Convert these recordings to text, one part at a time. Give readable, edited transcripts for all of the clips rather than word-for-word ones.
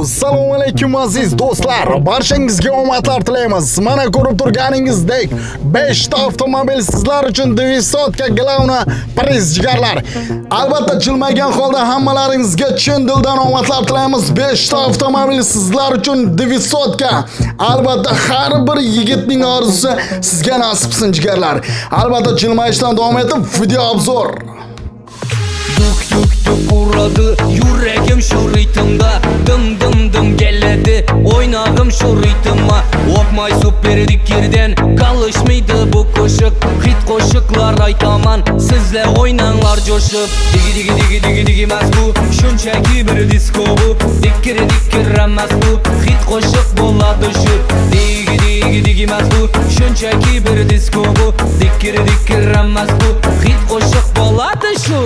Assalomu alaykum, aziz do'stlar. Barchangizga omadlar tilaymiz. Mana ko'rib turganingizdek 5 ta avtomobil sizlar uchun двухсотка, главный приз, jigarlar. Albatta, jilmaygan holda hammalaringizga chin dildan omadlar tilaymiz. 5 ta avtomobil sizlar uchun двухсотка. Albatta, har bir yigitning orzusi sizga nasib qilsin, jigarlar. Albatta, jilmayishdan davom etib video обзор. Duk duk duk uradi yuragim shu ritmda. Dim dim dim keladi o'ynag'im shu ritmga. O'pmay super dikirden qalishmaydi bu qo'shiq. Hit qo'shiqlar aytaman, sizlar o'ynanglar jo'shib. Digi digi digi digi digi emas bu, shunchaki bir disko bu. Dikir dikir emas bu, hit qo'shiq bo'ladi shu. Digi digi digi emas bu, shunchaki bir disko bu. Dikir dikir emas bu, hit qo'shiq bo'ladi shu.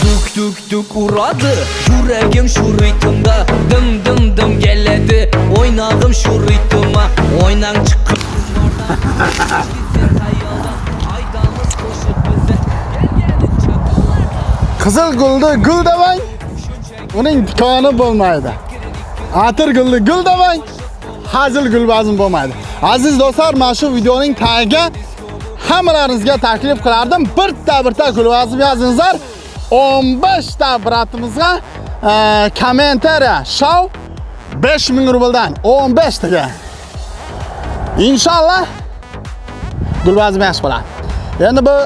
Duk duk duk uradi yuragim shu ritmda. Dim dim dim keladi o'ynag'im shu ritmga. O'ynang chiqib aytamiz qo'shiq biza kelganicha. Qizil gulni gul demang, uning tikoni bo'lmaydi. Atir gulni gul demang, hazil gulbazm bo'lmaydi. Aziz do'stlar, mana shu videoning tagiga hammalaringizga taklif qilardim. Bitta bitta gulbazm yozingizlar. 15 ta брат imizga kommentariya shov 5000 rubldan 15 taga. Inshaalloh gulbazm yaxshi bo'ladi. Endi bu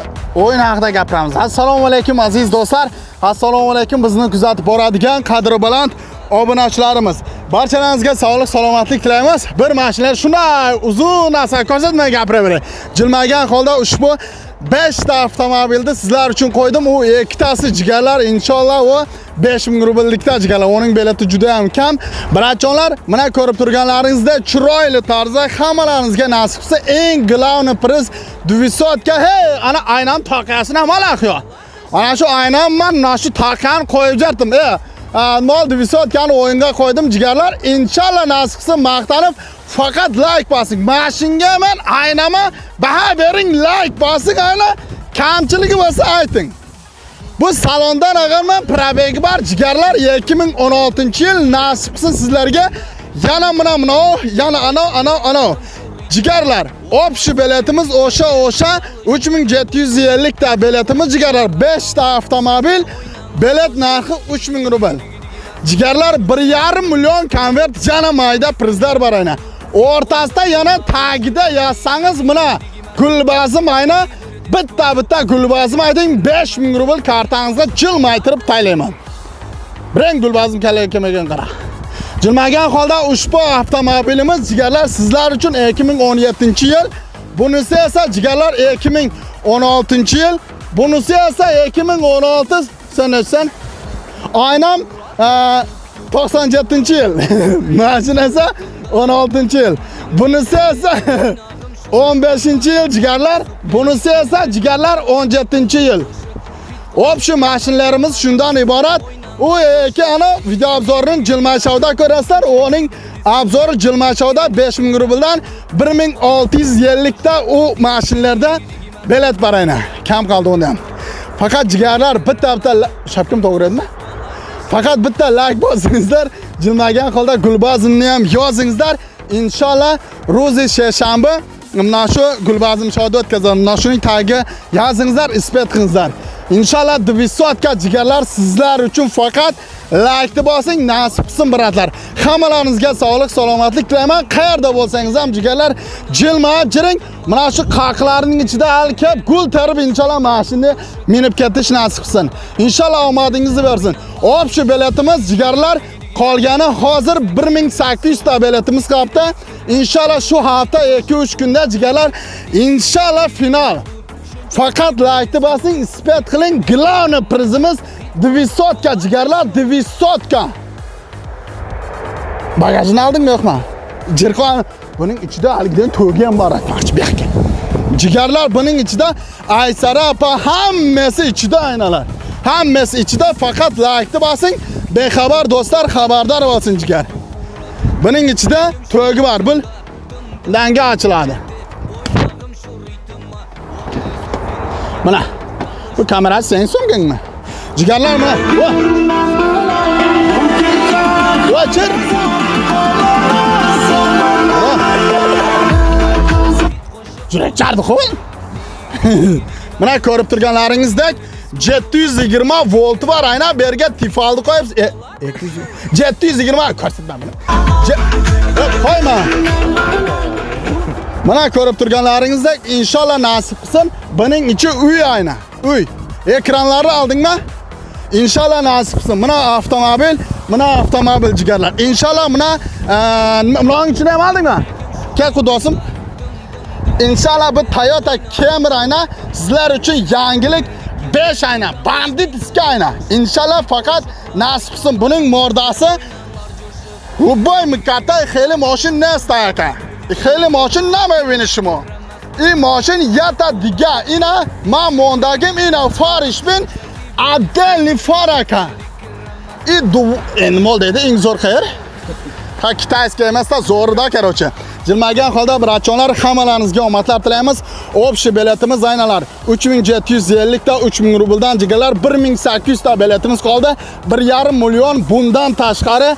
o'yin haqida gapiramiz. Assalomu alaykum, aziz do'stlar. Assalomu alaykum, bizni kuzatib boradigan qadri baland obunachilarimiz. Barchalaringizga sog'lik, salomatlik tilaymiz. Bir mashinalar shunday uzun narsa ko'rsatmay gapiraveray. Jilmaygan holda ushbu 5 ta avtomobilni sizlar uchun qo'ydim. U ikkitasi, jigarlar, inshaalloh u 5000 rubllikda, jigarlar. Uning bileti juda ham kam. Брат jonlar, mana ko'rib turganlaringizda chiroyli tarzda hammalaringizga nasib qilsa eng главный приз двухсотка. Hey, ana aynam taqiyasini ham yo'q. Ana shu aynam man mana shu taqiyani qo'yib jardim. Nol двухсотка ni o'yinga qo'ydim, jigarlar. Inshaalloh nasib qilsa maqtanib faqat like bosing. Mashinga men aynama baho bering, like bosing, ayna kamchiligi bo'lsa ayting. Bu salondan ag'arman пробег i bor, jigarlar, 2016-yil. Nasib qilsin sizlarga yana mana mana yana ana ana ana, jigarlar. Общий biletimiz o'sha 3750 ta biletimiz, jigarlar. 5 ta avtomobil, bilet narxi 3000 rubl. Jigarlar, 1,5 million konvert, yana mayda prizlar bor ayna. O'rtasida yana tagida yozsangiz mana gulbazim ayna bitta bitta gulbazim ayting, 5000 rubl kartangizga jilmaytirib taylayman. Biring gulbazim kallaga kelmagan qara. Jilmagan holda ushbu avtomobilimiz, jigarlar, sizlar uchun 2017-yil, bunisi esa, jigarlar, 2016-yil, bunisi esa 2016. Sen nechsan? Aynam 97-yil. Mashina esa 16-yil. Bunisi esa 15-yil, jigarlar, bunisi esa, jigarlar, 17-yil. Общий mashinalarimiz shundan iborat. U iki ana video обзор ini Jilmashovda ko'rasizlar. Uning обзор i Jilmashovda 5000 rubldan 1650 ta u mashinalarda bilet bor aynan. Kam qoldi unda ham. Faqat, jigarlar, bitta bitta shapkam to'g'ri edimi? Faqat bitta like bosingizlar, jilmagan holda gulbazimni ham yozingizlar. Inshaalloh ro'zi seshanba mana shu gulbazim shoda o'tkazamiz. Mana shuning tagiga yozingizlar, isbat qilingizlar. Inshaalloh двухсотка, jigarlar, sizlar uchun faqat laykni bosing, nasib qilsin, брат lar. Hammalaringizga sog'lik, salomatlik tilayman. Qayerda bo'lsangiz ham, jigarlar, jilmayib jiring. Mana shu qaqlarning ichida hali kelib gul terib inshaalloh mashinani minib ketish nasib qilsin. Inshaalloh omadingizni bersin. Общий biletimiz, jigarlar, qolgani hozir 1800 ta biletimiz qolibdi. Inshaalloh shu hafta 2-3 kunda, jigarlar, inshaalloh final. Faqat laykni bosing, isbat qiling. Главный prizimiz двухсотка, jigarlar, двухсотка. Bagajini aldingmi, yo'qmi? Jirqon buning ichida haligidan to'gi ham bor aytmoqchi bu yoqqa. Jigarlar, buning ichida Aysara opa hammasi ichida aynalar. Hammasi ichida, faqat laykni bosing. Bexabar do'stlar xabardor bo'lsin, jigar. Buning ichida to'gi bor, bil. Danga ochiladi. Mana. Bu kamera sening sumkangmi? Jigarlar mana. Voy. Voy, chir. Yurak chardi qo'y. Mana ko'rib turganlaringizdek 720 volt var aynan bu yerga Tifalni qo'yibsiz. 200 720 ko'rsatma buni. Qo'yma. Mana ko'rib turganlaringizdek inshaalloh nasib qilsin. Buning ichi uy aynan. Uy. Ekranlarni oldingmi? Inshaalloh nasib qilsin. Mana avtomobil, mana avtomobil jigarlar. Inshaalloh mana buning ichini ham oldingmi? Kel xudosim. Inshaalloh bu Toyota Camry ayna sizlar uchun yangilik 5 ayna, бандитский ayna. Inshaalloh faqat nasib qilsin. Buning mordasi Любой миката хеле мошин нест ака. Хеле мошин намебини шумо. Ин мошин ята дига. Ина ман мондагим ина фариш бин отдельный фар ака. И ду nima deydi eng zo'r qayer? Ha, китайский emasda, zo'rida, короче. Jilmagan holda братчон lar hammalaringizga omadlar tilaymiz. Общий biletimiz aynalar 3750 ta 3000 rubldan jigarlar 1800 ta biletimiz qoldi. 1,5 million bundan tashqari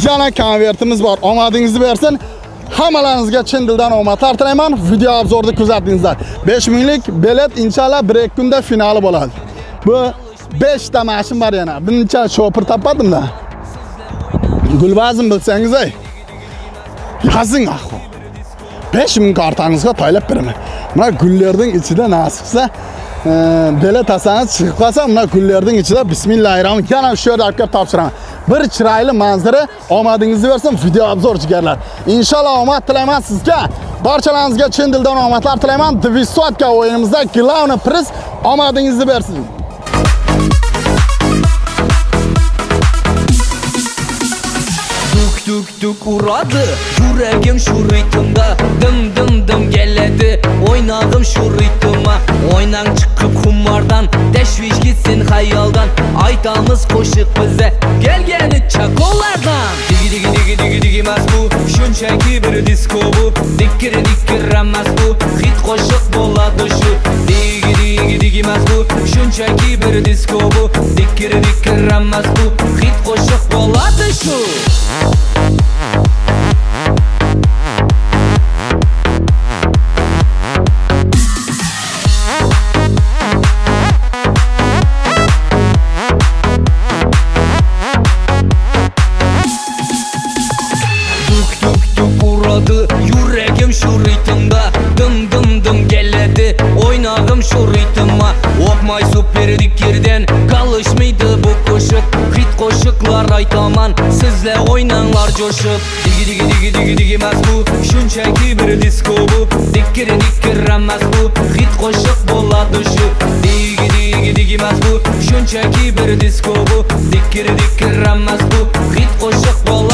yana konvertimiz bor. Omadingizni bersin. Hammalaringizga chin dildan omadlar tilayman. Video обзор ni kuzatdingizlar. 5000lik bilet inshaalloh 1-2 kunda finali bo'ladi. Bu 5 ta mashin bor yana. Buncha shopir topmadim-da. Gulbazim bilsangiz ey. Yazing ahvo. 5000 kartangizga toylab beraman. Mana gullarning ichida nasib qilsa, bilet olsangiz chiqib qolsa, mana gullarning ichida bismillahirrohmanirrohim yana shu yerda olib kelib topshiraman. Bir chiroyli manzara, omadingizni bersin video обзор jigarlar. Inshaalloh omad tilayman sizga. Barchalaringizga chin dildan omadlar tilayman. Двесотка o'yinimizda главный priz omadingizni bersin. Duk duk duk uradi yuragim shu ritmda dim dim dim keladi o'ynag'im shu ritmga o'ynang chiqib xumordan tashvish gitsin xayoldan aytamiz qo'shiq biza kelganicha qo'llardan digi digi digi digi digi emas bu shunchaki bir disko bu dikkiri dikkir emas bu hit qo'shiq bo'ladi shu digi digi digi emas bu shunchaki bir disko bu dikkiri dikkir emas bu hit qo'shiq bo'ladi shu. Duk duk duk uradi yuragim shu ritmda dim dim dim keladi o'ynag'im shu ritmga o'qmay super dikirdan qolishmaydi bu qo'shiq hit qo'shiqlar aytaman sizlar o'ynanglar jo'shib digi digi digi digi digi emas bu shunchaki bir disko bu dikkiri dikkir emas bu hit qo'shiq bo'ladi shu digi digi digi emas bu shunchaki bir disko bu dikkiri dikkir emas bu hit qo'shiq bo'ladi.